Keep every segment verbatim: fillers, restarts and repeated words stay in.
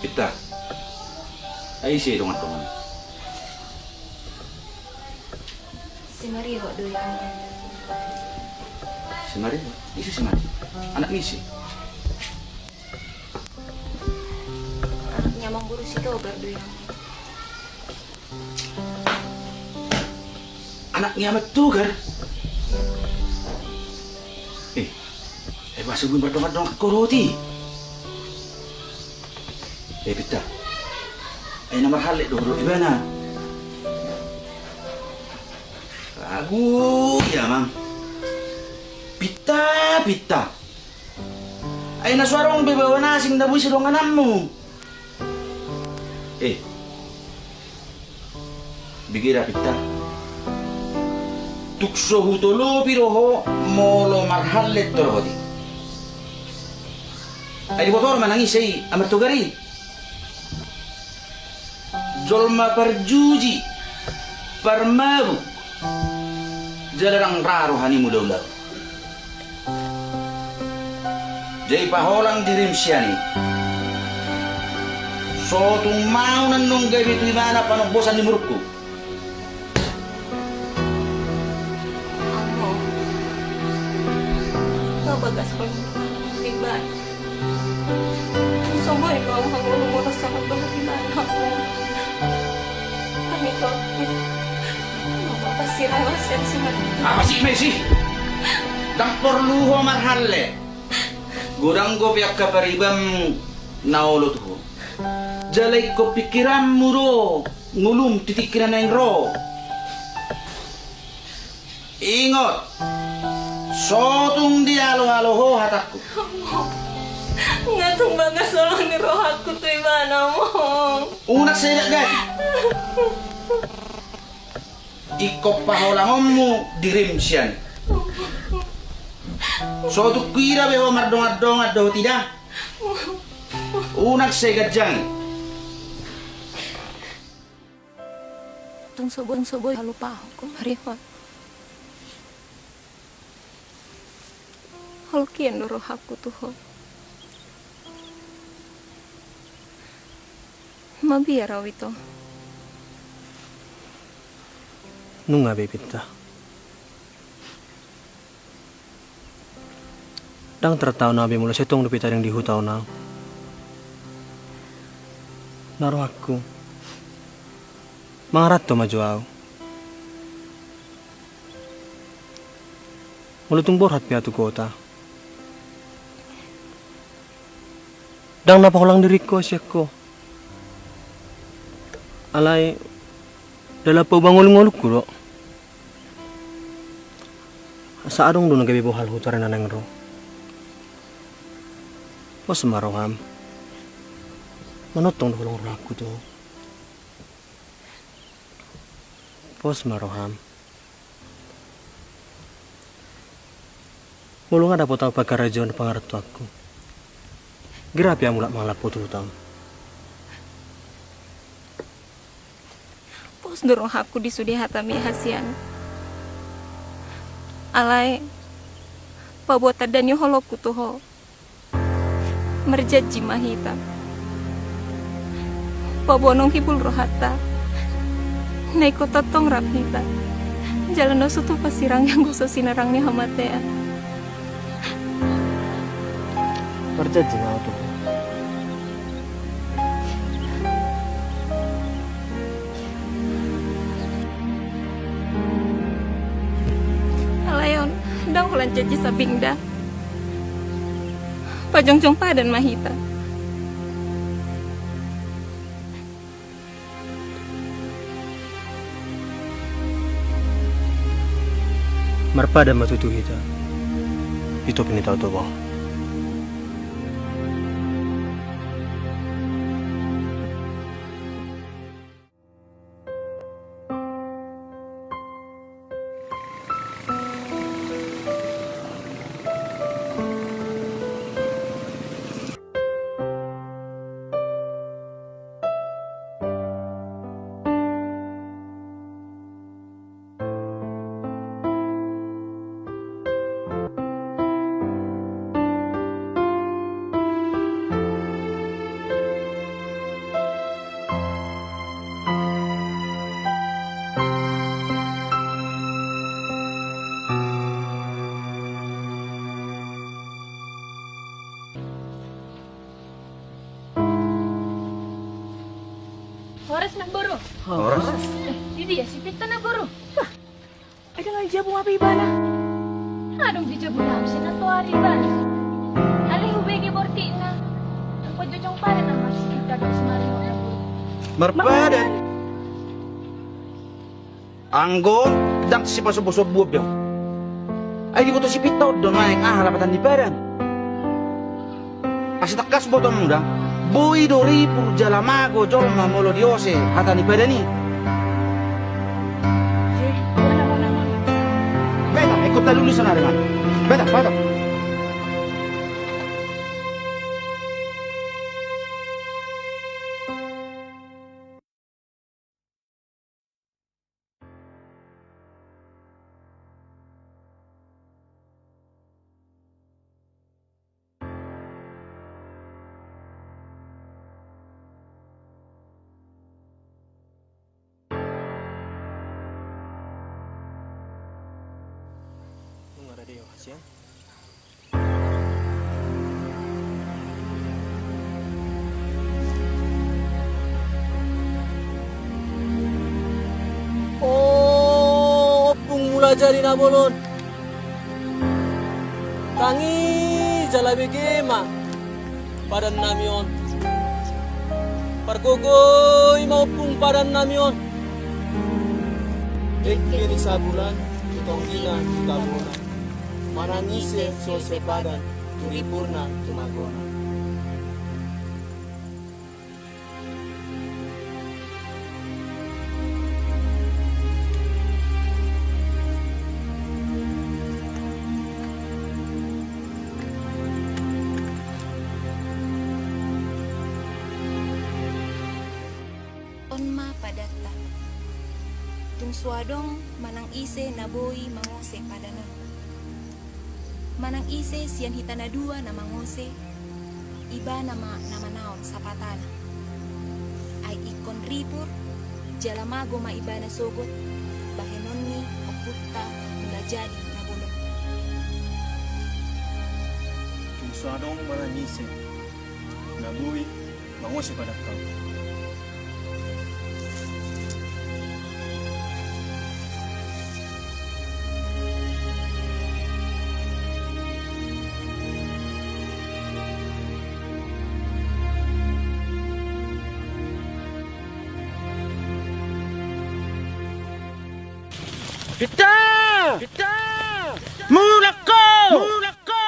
Pinta. Ai ise dongan-dongan? Si Marihot do i. Si Marihot? Ise si Marihot? Anak ni ise? Anak ni Amang Boru Sitogar do i. Anak ni Amang Togar? Eh, eh, boasa boi mardongan-dongan ho roti? Eh, Pinta. Eh, na marhallet do ho dohot ibana? Agu, ia, Amang. Pinta, Pinta. Ai na so adong be baoa na asing na boi sidongananmu. Eh. Bege da, Pinta. Tung so hutolopi do ho molo marhallet do dohot i. Ai diboto ma nang ise i, Amang Togar i. Jolma parjuji, parmabuk, jala ndang ra roha ni mula-ula. Jadi paholang dirim sian i. So tung mau nannung gabe tu ibana panombosan ni murukku. Amang, nga bagas panggilan ibana. So boi do au mangolu molo so adong dohot ibana, Amang. Hami tong. Apa sih, apa sih, apa sih? Ndang porlu ho marhallet. Godang dope angka paribanmu na olo tu ho. Jala ingkon pingkiranmu do ngolum tu tingki na naeng ro. Ingot, so tung dialo-alo ho hatangku. Nga tung bagas holong ni rohangku tu ibana, Amang. Unang sai dakdanak. Ingkon paholangonmu dirim sian i. So tung huida be ho mardongan-dongan dohot i da. Unang sai ganjang i. Tung so boi, so boi halupahon ho, Marihot. Holong hian do rohangku tu ho. Mabiar au ito. Nunga be, Pinta. Ndang tartaon au be molo sai tong dope tading di huta on au. Na rohangku, mangaranto ma jo au. Molo tung borhat pe au tu kota, ndang na paholang diringku sian ho. Alai dalan pauba ngolu-ngolungku do. Asa adong do na gabe bohal huta na naeng ro. Pos ma roham. Manongtong do holong rohangku tu ho. Pos ma roham. Molo nga dapot au pangkarajoon pangarantoanku, gera pe au mulak mangalap ho tu huta on. Pos do rohangku di sude hatami hasian. Alai paboa tanda ni holongku tu ho. Marjanji ma hita. Paboa naung hibul rohanta, na ingkon tongtong rap hita. Jala na so tupa sirang i anggo so sinarang ni hamatean. Marjanji ma au tu ho. Alai on, ndang holan janji sambing da. Pajongjong padan ma hita. Marpadan ma tutu hita di topi ni Tao Toba on. Horas, Namboru. Horas. Eh, di dia si Pinta, Namboru? Bah, ai dang di jabu hape ibana. Adong di jabu nami si Nantoari ibana. Alai hubege bortikna. Angkup jojong padan nama si Pinta dohot si Mario, Namboru. Marpadan. Anggo ndang sipasobusobuan be on, ai diboto si Pinta on do nuaeng aha lapatan ni padan. Asa tangkas botomu da, boi do ripur jala mago jolma molo diose hata ni padan i. Beta, ingkon talu lisan arengan. Beta, beta. Nunga rade ho, hasian. O Ompung Mulajadi Na Bolon, tangi jala bege ma padan nami on. Pargogoi ma, Ompung, padan nami on. Dengke ni Sabulan tu tonggina tu tabona. Manang ise so ose padan tu ripurna tu magona. On ma padanta. Tung so adong manang ise na boi mangose padan on. Manang ise sian hita na dua na mangose, ibana ma na manaon sapatana. Ai ingkon ripur jala mago ma ibana sogot bahenon ni ompunta Mulajadi Na Bolon. Tung so adong manang ise na boi mangose padan on. Pinta! Pinta! Mulak ho! Mulak ho!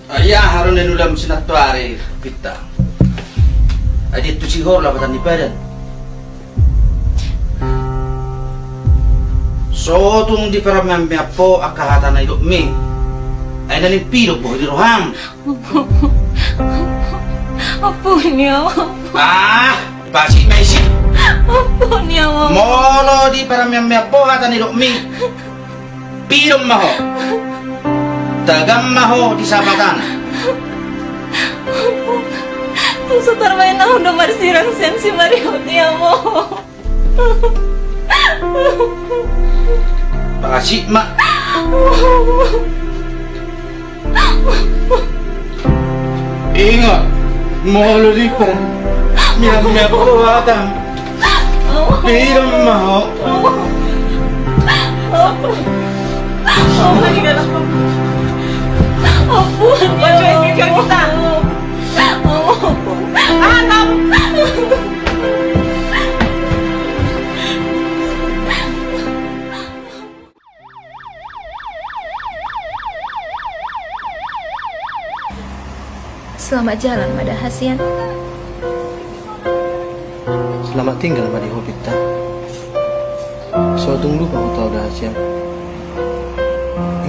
Ai aha do na niulam si Nantoari, Pinta? Ai diantusi ho lapatan ni padan. So tung diparmeammeam ho angka hata na nidokmi, ai naeng pidom ma ho di roham. Ampuni ahu. Ah, pasi ma isi. Ampuni ahu. Molo diparmeammeam ho hata na nidokmi, pidom ma ho. Tagam ma ho di sapatan. Tung so tarbaen ahu do marsirang sian si Mario, ampuni ahu. Pasi ma. Ingot, molo diparmeammeam ho hatam, pidom ma ho. Ampun. Ampun. Ampun. Selamat jalan ma da hasian. Selamat tinggal ma di ho, Pinta. So tung lupa ho tau da, Hasian.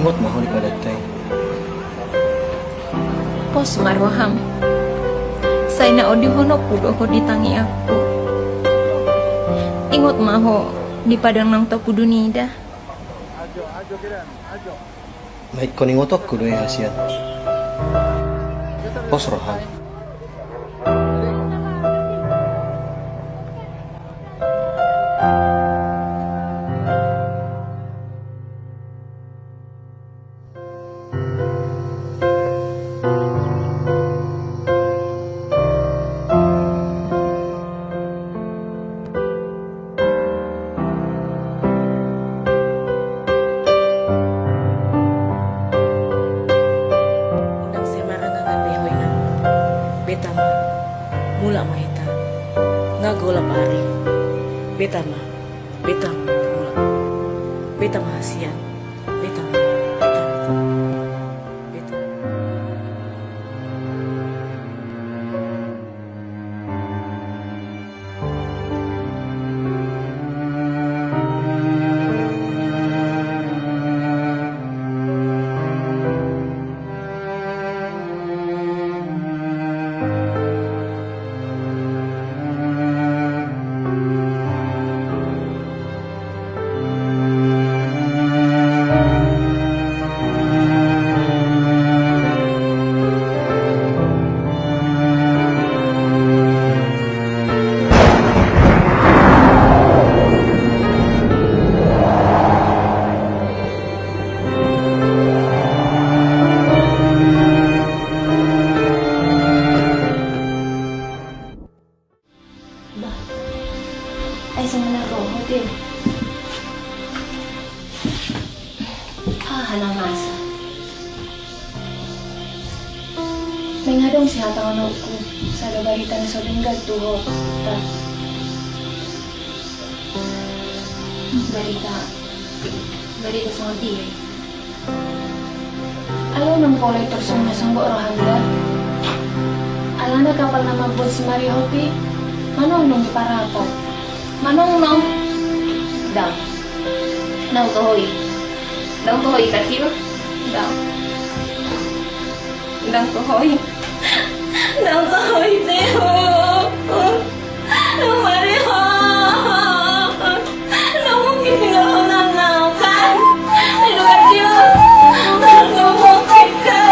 Ingot ma ho di padan ta i. Pos ma roham. Sai na undihononku do ho di tangiangku. Ingot ma ho di padan naung tapudun i da. Na ingkon ingotonku do i, Hasian. Pos roham. Unang sai marangangan be ho, Inang. Beta ma, mulak ma hita. Nga golap ari. Beta ma, beta ma, mulak. Beta ma, Hasian. Beta ma, beta ma. Beta ma. Bah, ai songon na ro ho, Tin? Aha na masa? Naeng adong sihatangonku sada barita na so denggan tu ho, Tah. Barita, barita songon dia i? Alai unang pola i torsongon na songgop roham da. Alana kapal na mamboan si Marihop i manongnong di parapar. Manongnong. Ndang. Ndang toho i. Ndang toho i, Kacil. Ndang. Ndang toho i. Ndang toho i, Tio. Ndang mari ho. Ndang mungkin tinggal ho nang nau kan. Aduh, Kacil. Ndang mungkin kan.